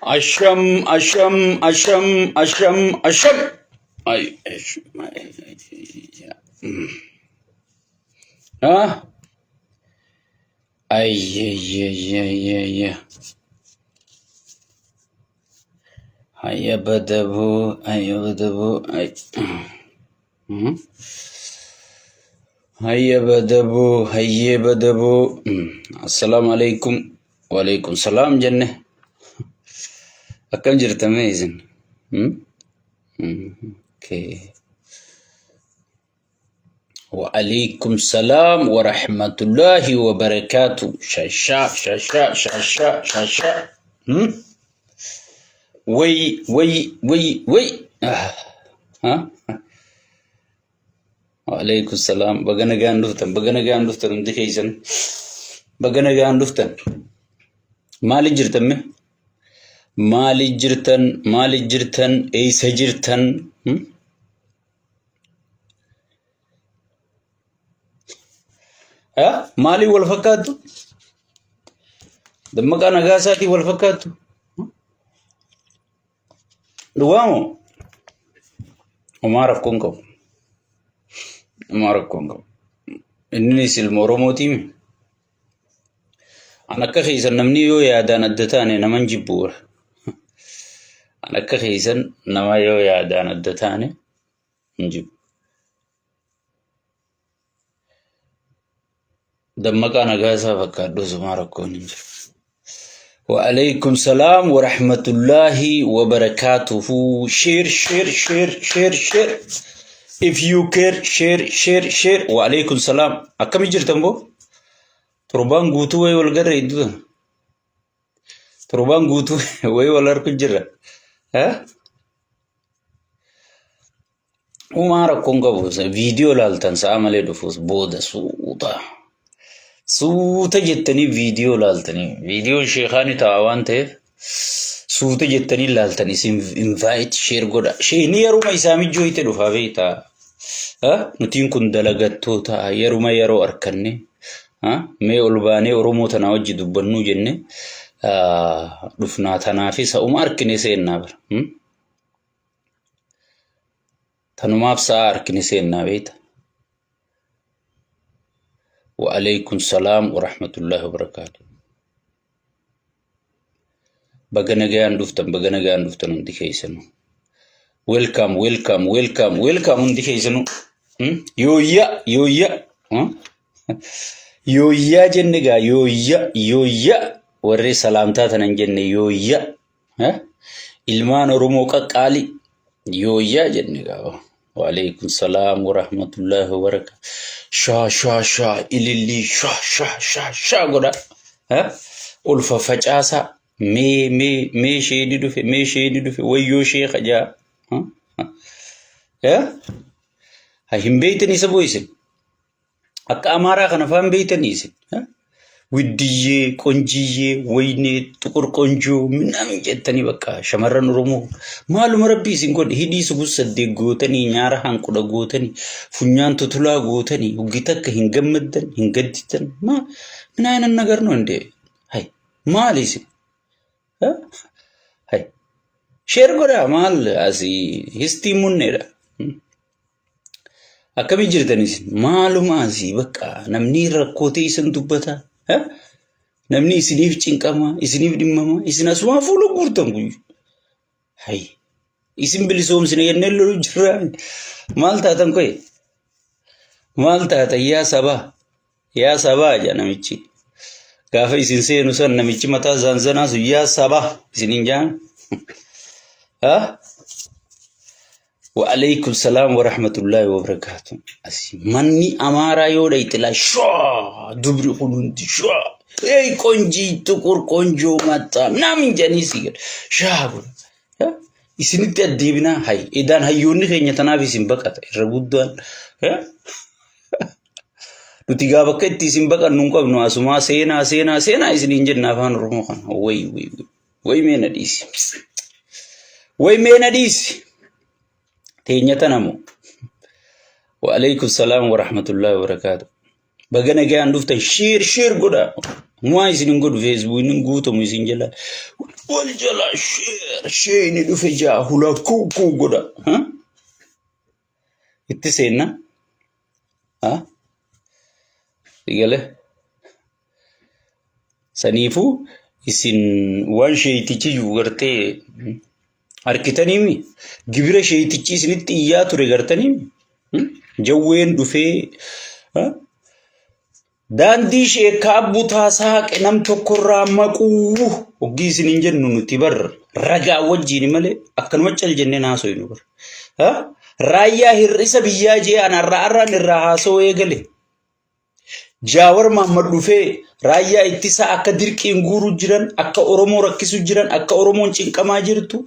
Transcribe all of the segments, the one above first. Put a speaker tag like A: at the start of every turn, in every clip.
A: Asham, asham, asham, asham, asham. Ay, ay, ay. Ah? Ay, ay, ay, ay, ay, ay. Hayya badabu, hayya badabu, ay. Hayya badabu, hayya badabu. Assalaamu alaikum. Waalaikum salaam jenne. Akkam jirtan mee isin? Okay. Waalaikum salaam wa rahmatullahi wa barakatuh. Shasha, shasha, shasha, shasha. Way, way, way, way. Ah. Ha? Waalaikum salaam. Baga nagaan dhuftan, baga nagaan dhuftan hundi keessan. Baga nagaan dhuftan. Maali jirtan mee? Maali jirtan? Maali jirtan? Eessa jirtan? Ha? Maaliin wal fakkaattu? Dammaqaa Nagaasaatiin wal fakkaattu? Dhugaa moo? Homaa rakkoon qabu. Homaa rakkoon qabu. Innis ilma Oromootiimi. An akka keessan namni yoo yaadaan adda taane naman jibbu. An akka keessan nama yoo yaadaan adda taane hin jibbu. Dammaqaa Nagaasaa fakkaadhu sumaa rakkoon hin jiru. Wa'alaikum salaam wa rahmatullahi wa barakaatuhu. Share, share, share, share, share. If you care, share, share, share. Wa'alaikum salaam. Akkami jirtan boo? Torbaan guutuu wayii wal garra iddoo tana. Torbaan guutuu wayii wal harku jirra. Eh? Uumaa rakkoon qabu viidiyoo laaltan sa'a malee dhufuus booda suuta. Suuta jettanii viidiyoo laaltanii viidiyoon sheekaa ni ta'a waan ta'eef suuta jettanii laaltan isin invite share godha. Sheekni yeruma isaa mijjooyte dhufaa beektaa. Nutiin kun dalagattoota yeruma yeroo arkanne mee ol baanee Oromoo tanaa wajji dubbannuu jenne dhufnaa tanaafi sa'uma arkine seennaa bara. Tanumaaf sa'a arkine seennaa beekta. Wa'alaikum salaam wa rahmatullahi wa barakaatuh. Baga nagayaan dhuftan, baga nagayaan dhuftan hundi keessanuu. Welcome, welcome, welcome, welcome hundi keessanuu. Yooyya, yooyya. Yooyyaa jenne gaa yooyya, yooyya. Warri salaamtaa tanan jenne yooyya. Ilmaan Oromoo qaqqaalii yooyyaa jenne gaa. Waalaikum salaam wa rahmatullahi wa barakaatuh. Shaa shaa shaa ilillii shaa shaa shaa shaa godha. Ol faffacaasaa mee mee mee sheeni dhufe mee sheeni dhufe wayyoo sheekha jaa. Hin beeytan isa boo'isin. Akka Amaaraa kana afaan beeytanii isin. Widdiyyee, qonjiyyee, waynee, xuqur qonjoo minaamin jettanii bakka shamarran Oromoo maaluma rabbii isin godhe hidhii sugus saddeet gootanii nyaara hanqudha gootanii funyaan tutulaa gootanii hoggi takka hin gammaddan hin gadditan maa minaayin nagar no indee hay maali isin hay sheer godhaa maal asii histii munneedha. Akkamii jirtan isin? Maaluma asii bakka namni rakkoo ta'e isin dubbata. Namni isiniif cinqama, isiniif dhimmama, isin asumaa fuula guurtan guyyu. Hay isin bilisoomsine jennee lolu jirra. Maal taatan koye? Maal taatan yaa sabaa? Yaa sabaa jedha namichi. Gaafa isin seenu san namichi mataa zaanzanaa sun yaa sabaa isiniin jaan. Ha? Wa'alaikum salaam wa rahmatullahi wa barakaatu. Asi manni amaaraa yoo dhayxe laa shaa dubri kun hundi shaa. Hey qonjii tuqur qonjoo maxxaa namin jedhanii si gad shaa godha. Ha? Isinitti addeebinaa hay edaan hayyoonni keenya tanaaf isin baqata irra guddaan. Ha? Nuti gaa bakka itti isin baqannu hin qabnu asumaa seenaa seenaa seenaa isiniin jenna afaan Oromoo kana. Way way way way mee na dhiisi. Way mee na dhiisi. Teenya tana moo. Wa'alaikum salaam wa rahmatullahi wa barakaatu. Baga nagaan dhuftan share share godha. Mu'aa isin hin godhu feesbuukiin hin guutamu isin jala. Wal jala sheer sheeni dhufe jaa hula kuu kuu godha. Itti seenna. Sigale. Saniifuu isin waan sheeytichi jiru gartee harkitaniimi gibira sheeytichi isinitti iyyaa ture gartaniimi jawween dhufee daandii sheekkaa butaa saaqe nam tokkorraa maquu hoggii isin hin jennu nuti bar ragaa wajjiin malee akkanuma cal jennee haasoynu bar. Raayyaa hir'isa biyyaa jee an har'a har'aan irraa haasoo eegale. Jaawar Mahaammad dhufee raayyaa ittisaa akka dirqiin guuruu jiran, akka Oromoo rakkisu jiran, akka Oromoon cinqamaa jirtu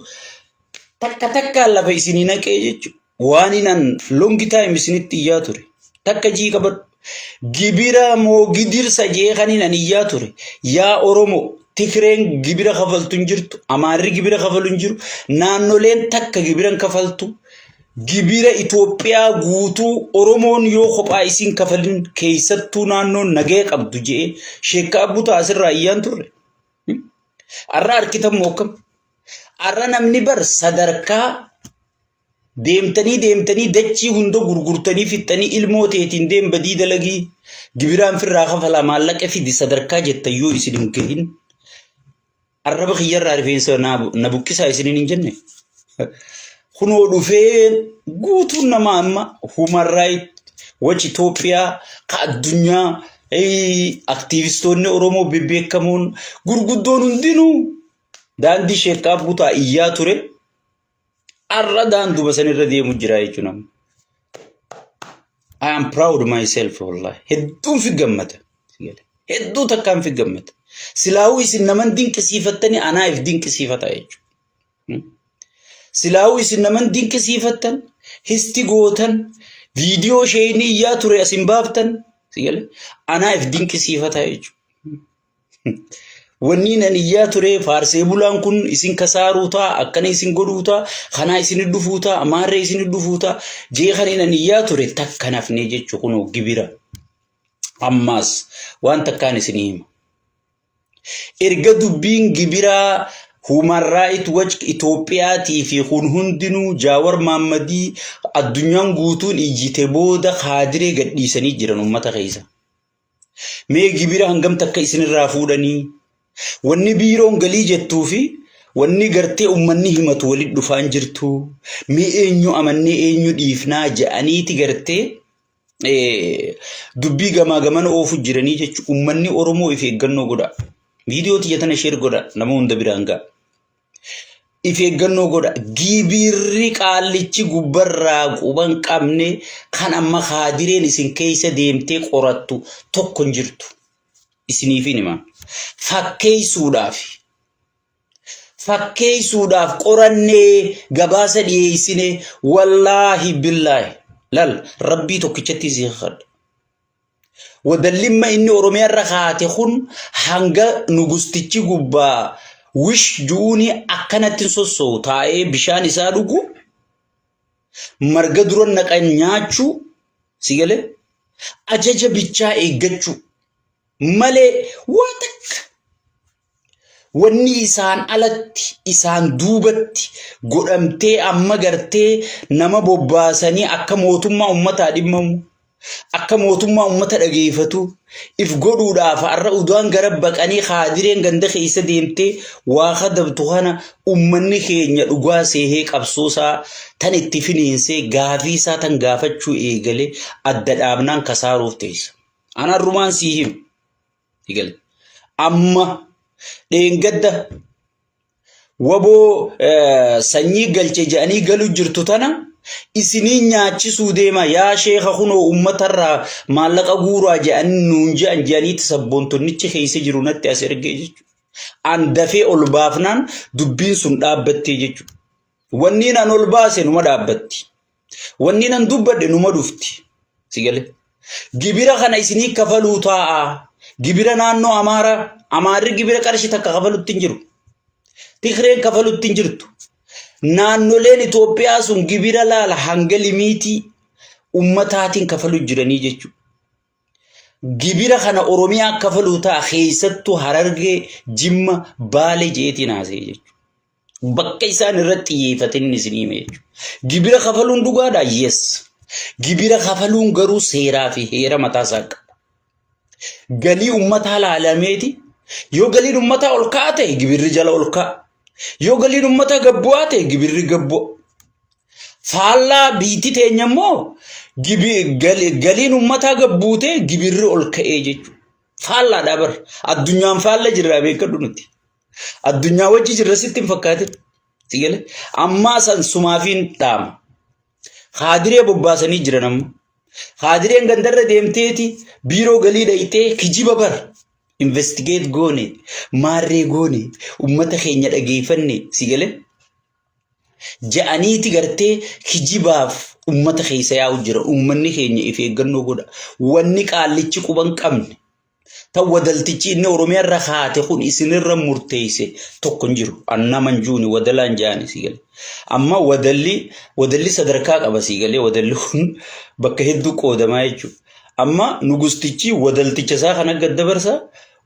A: takka takkaan lafa isinii naqee jechuudha. Waan inan long time isinitti iyyaa ture. Takka jii qabadhu. Gibira moo gidirsa jee kan inan iyyaa ture. Yaa Oromoo Tigreen gibira kafaltu hin jirtu, Amaarri gibira kafalu hin jiru, naannoleen takka gibira hin kafaltu. Gibira Itoophiyaa guutuu Oromoon yoo kophaa isiin kafalin keessattuu naannoon nagaya qabdu je'ee sheekka abbutaa asirraa iyyaan turre. Har'a arkitan moo akkam? Har'a namni bar sadarkaa deemtanii deemtanii dachii hunda gurgurtanii fixxanii ilmoo teetiin deem badii dalagii gibiraan firraa kafalaa maallaqa fidi sadarkaa jettan yoo isin hin gahin arraba kiyyarraa rifeensa na buqqisaa isiniin hin jenne. Kunoo dhufee guutuun namaa amma human right watch Itoophiyaa ka addunyaa aktiivistoonni Oromoo bebbeekamoon gurguddoon hundinuu daandii sheekkaa butaa iyyaa ture. Har'a daanduma sanirra deemu jira jechuun amma. I am proud myself wallahi. Hedduun fi gammada. Hedduu takkaan fi gammada. Silaawuu isin naman dinqisiifattanii anaa if dinqisiifata jechuudha. Silaawuu isin naman dinqisiifattan histi gootan viidiyoo isheen iyyaa ture asin baaftan anaa if dinqisiifata jechuudha. Wanni nan iyyaa ture faarsee bulaan kun isin kasaaruu ta'a, akkana isin godhuu ta'a, kanaa isin dhufuu ta'a, maarree isin dhufuu ta'a, jee kan nan iyyaa ture takka nafnee jechuu kunoo gibira. Ammaas waan takkaan isin hima. Erga dubbiin gibiraa Human Right Watch Itoophiyaatii fi kun hundinuu Jaawar Maammadii addunyaan guutuun iyyite booda kaadiree gadhiisanii jiran uummata keessa. Mee gibira hangam takka isinirraa fuudhanii? Wanni biiroon galii jettuu fi wanni gartee uummanni himatu walitti dhufaan jirtu. Mee eenyu amannee eenyu dhiifnaa jedhaniiti gartee dubbii gamaa gamana oofu jiranii jechuudha. Uummanni Oromoo if eeggannoo godha. Viidiyoo tiyya tana sheer godha nama hunda biraan ga'a. If eeggannoo godha. Gibirri qaallichi gubbarraa quban qabne kan amma kaadireen isin keessa deemtee qorattu tokko hin jirtu. Isiniifin hima. Fakkeessuudhaaf. Fakkeessuudhaaf qorannee gabaasa dhiyeessine wallaahi billaahi. Lal rabbii tokkichatti isin kadha. Wadallimma inni Oromiyaa irra kaate kun hanga nugustichi gubbaa wish ju'uuni akkanatti hin sossoo'u taa'ee bishaan isaa dhugu marga dura naqan nyaachuu si galee ajaja bichaa eeggachuu malee waa takka Wanni isaan alatti, isaan duubatti godhamtee amma gartee nama bobbaasanii akka mootummaa ummataa dhimmamu, akka mootummaa ummata dhageeffatu, if godhuudhaaf har'a udaan gara baqanii kaadireen ganda keessa deemtee waa kadabtu kana ummanni keenya dhugaa seehee qabsoosaa tan itti finiinsee gaafiisaa tan gaafachuu eegale adda dhaabnaan kasaaruuf teessa. An har'umaan sii hima. Eegale. Amma dheengadda waboo sanyii galche jedhanii galu jirtu tana isinii nyaachisuu deema yaa sheeka kunoo uummatarraa maallaqa guuraa jedhanii nuun jedhan jedhaniiti sabboontonnichi keessa jiru natti as ergee jechuudha. An dafee ol baafnaan dubbiin sun dhaabbattee jechuudha. Wanniin an ol baase numa dhaabbatti. Wanni nan dubbadhe numa dhufti. Si galee? Gibira kana isinii kafaluu taa'a. Gibira naannoo Amaaraa. Amaarri gibira qarshii takka kafalutti hin jiru. Tigreen kafalutti hin jirtu. Naannoleen Itoophiyaa sun gibira laala hanga limiitii ummataatiin kafalu jiranii jechuudha. Gibira kana Oromiyaa kafaluu ta'a keessattuu Harargee, Jimma, Baalee jeetiin haasa'e jechuudha. Bakka isaan irratti xiyyeeffatan inni isin hime jechuudha. Gibira kafaluun dhugaadha? Yes. Gibira kafaluun garuu seeraa fi heera mataa isaa qaba. Galii ummataa laalameeti. Yoo galiin ummataa ol ka'aa ta'e gibirri jala ol ka'a. Yoo galiin ummataa gad bu'aa ta'e gibirri gad bu'a. Faallaa biitti teenya immoo galiin ummataa gad buutee gibirri ol ka'ee jechuudha. Faallaadha bar. Addunyaan faalla jirraa beekadhu nuti. Addunyaa wajji jirra sitti hin fakkaatin. Si galee? Ammaa san sumaafiin dhaama. Kaadiree bobbaasanii jiran amma. Kaadireen gandarra deemteeti biiroo galii dhayxee kijiba bar. Investigeet goone, maarree goone, ummata keenya dhageeffanne si galee? Ja'aniiti gartee kijibaaf ummata keessa yaa'u jira. Ummanni keenya if eeggannoo godha. Wanni qaallichi quban qabne Tan wadaltichi inni Oromiyaa irra kaate kun isinirra murteesse tokko hin jiru. An nama hin juuni wadalaan jaani si galee. Amma wadalli wadalli sadarkaa qaba si galee wadalli kun bakka hedduu qoodamaa jechuudha. Amma nugustichi wadalticha isaa kana gad dabarsa.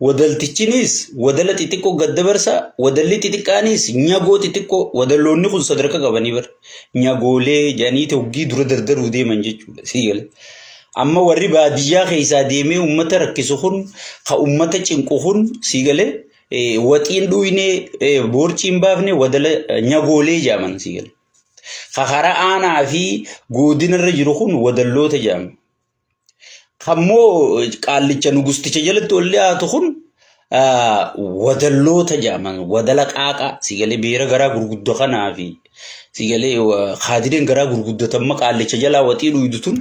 A: Wadaltichinis wadala xixiqqoo gad dabarsa. Wadalli xixiqqaanis nyagoo xixiqqoo wadalloonni kun sadarkaa qabanii bara. Nyagoolee jedhanii hoggii dura dardaruu deeman jechuudha si galee. Amma warri baadiyyaa keessaa deemee uummata rakkisu kun ka uummata cinqu kun sii galee waxiin dhuynee boorciin baafne wadala nyagoolee jedhaman sii galee. Ka karaa aanaa fi godinarra jiru kun wadalloota jedhama. Kammoo qaallicha nugusticha jalatti ol dhiyaatu kun wadalloota jedhaman wadala qaaqaa sii galee beera garaa gurguddoo kanaa fi sii galee kaadireen garaa gurguddatan amma qaallicha jalaa waxii dhuydu tun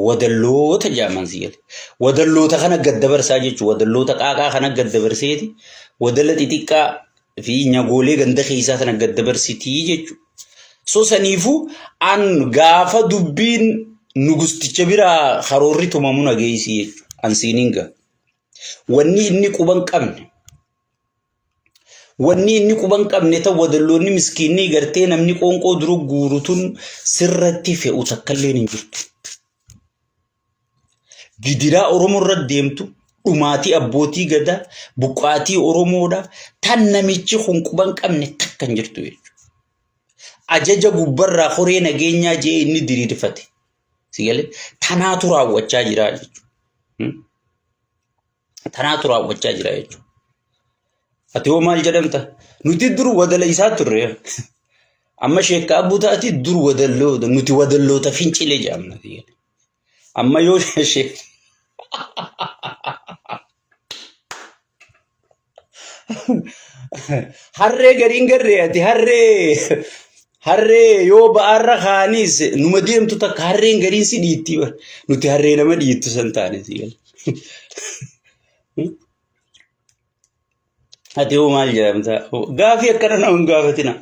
A: wadalloota jedhaman sii galee wadalloota kana gad dabarsaa jechuudha wadalloota qaaqaa kana gad dabarseeti wadala xixiqqaa fi nyagoolee ganda keessaa sana gad dabarsitii jechuudha. So saniifuu an gaafa dubbiin nugusticha biraa karoorri tumamu nageessii jechuudha. An siiniin ga'a. Wanni inni quban qabne wanni inni quban qabne tan wadalloonni miskiinni gartee namni qoonqoo dura guuru tun sirratti fe'u takkalleen hin jirtu. Gidiraa Oromoo irra deemtu dhumaatii abbootii gadaa buqqaatii Oromoodha tan namichi kun quban qabne takka hin jirtu jechuudha. Ajaja gubbarraa koree nageenyaa jee inni diriirfate. Si galee tanaatu raawwachaa jira jechuudha. Tanaatu raawwachaa jira jechuudha. Ati hoo maal jedhamta? Nuti dur wadala isaa turre. Amma sheekka abbuu taati dur wadalloota nuti wadalloota fincilee jedhamna. Amma yoo sheek Harree gariin garree ati harree harree yoo ba'aarra kaaniis numa deemtu takka harreen gariin si dhiitti bar nuti harree nama dhiittu san taane si gala. Ati hoo maal jedhamta? Gaafii akkana nama hin gaafatina.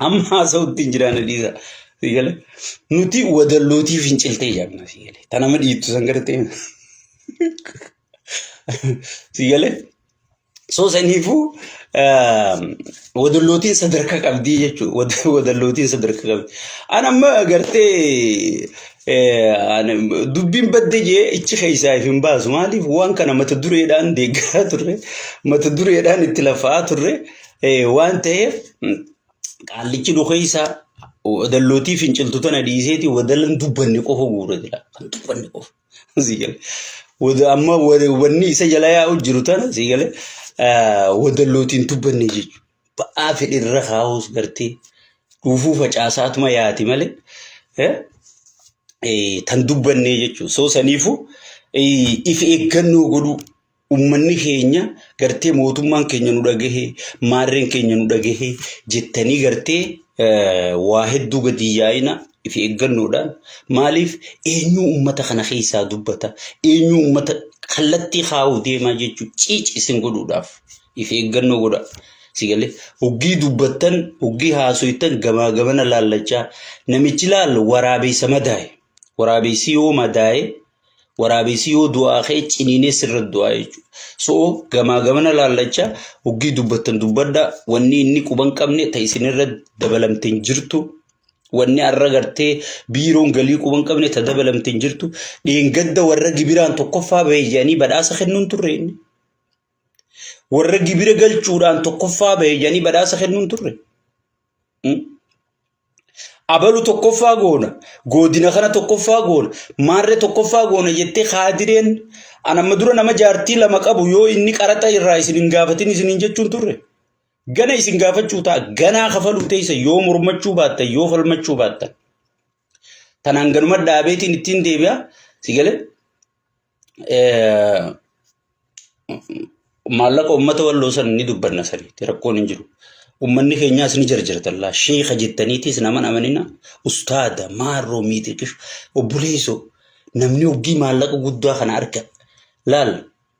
A: Amma haasa'utti hin jiraanne dhiisa. Si gala. Nuti wadallootii finciltee jedhamna si gala. Ta nama dhiittu san gartee. Si galee? So saniifuu wadallootiin sadarkaa qabdii jechuudha. Wadallootiin sadarkaa qabdi. An amma gartee dubbiin badde jee ichi keessaa if hin baasu. Maaliif waan kana mata dureedhaan deeggaraa turre mata dureedhaan itti lafa'aa turre waan ta'eef qaallichi nu keessa wadallootii finciltu tana dhiiseeti wadalan dubbanne qofa guura jira. Kan dubbanne qofa. Sii gale. Wada amma wanni isa jala yaa'u jiru tana sii gale wadallootiin dubbanne jechuudha. Ba'aa fedhe irra kaa'uus gartee dhuufuu facaasaatuma yaati malee tan dubbanne jechuudha. So saniifuu if eeggannoo godhuu Ummanni keenya gartee mootummaan keenya nu dhagahee maarreen keenya nu dhagahee jettanii gartee waa hedduu gadi yaa'ina if eeggannoodhaan maaliif eenyuu ummata kana keessaa dubbata eenyuu ummata kallattii kaa'uu deemaa jechuun ciic isin godhuudhaaf if eeggannoo godha. Si galee hoggii dubbattan hoggii haasoytan gamaa gamana laallachaa namichi laal waraabeessa madaaye waraabeessi yoo madaaye Waraabessi yoo du'aa ka'e ciniinee sirra du'aa jechuudha. So gamaa gamana laallachaa hoggii dubbattan dubbadhaa wanni inni quban qabne ta isinirra dabalamte hin jirtu. Wanni har'a gartee biiroon galii quba hin qabne ta dabalamte hin jirtu. Dheengadda warra gibiraan tokkoffaa bahe jedhanii badhaasa kennuun turre inni. Warra gibira galchuudhaan tokkoffaa bahe jedhanii badhaasa kennuun turre. Abalu tokkoffaa goona, goodina kana tokkoffaa goona, maarree tokkoffaa goona jettee kaadireen an amma dura nama jaartii lama qabu yoo inni qaraxa irraa isin hin gaafatin isiniin jechuun turre. Gana isin gaafachuu ta'a ganaa kafaluu teessa yoo mormachuu baattan yoo falmachuu baattan. Tanaan ganuma dhaabeetiin ittiin deebi'a si galee maallaqa uummata walloo san ni dubbanna sanitti rakkoon hin jiru. Uummanni keenyaas ni jarjartallaa sheeka jettaniitis nama amanina ustaada maarroo miixiqish obboleessoo namni hoggii maallaqa guddaa kana arga laal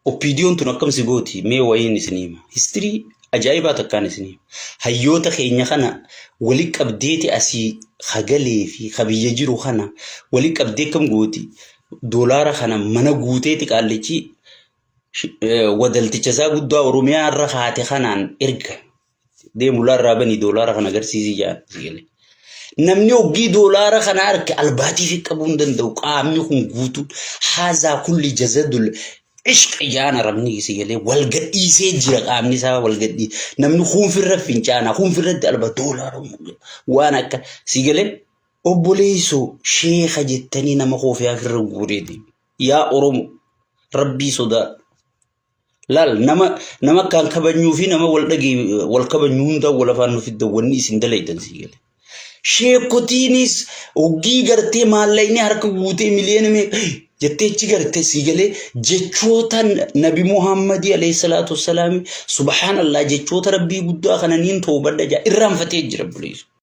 A: OPDOn tun akkam si gooti mee wayiin isin hima. Histirii ajaa'ibaa takkaan isin hima. Hayyoota keenya kana wali qabdeeti asii hagalee fi ka biyya jiru kana wali qabdee akkam gooti doolaara kana mana guuteeti qaallichi wadalticha isaa guddaa Oromiyaa irra kaate kanaan erga. Deemu laarraa banii doolaara kana agarsiisii jedhan si galee. Namni hoggii doolaara kana arge albaatii fi qabuu hin danda'u. Qaamni kun guutuun haazaa kulli jazadul ishq jaan arabni si galee wal gadhiisee jira qaamni isaa wal gadhii. Namni kuunfirra fincaana kuunfirratti alba doolaara waan akka si galee obboleessoo sheeka jettanii nama koofiyaa firra guuree deemu. Yaa Oromo rabbii sodaadhu. Laal nama nama akkaan kabanyuu fi nama wal dhagee wal kabanyu hundaa wal afaan nu fiddan wanni isin dalaydan sii gale. Sheekotiinis hoggii gartee maallaqni harka guutee miliyoona mee jettee achi garte sii galee jechoota nabi Muhammadii alayhi salaatu wassalaami subhaanallah jechoota rabbii guddaa kana niin toobadha jaa irraanfatee jira buleessu.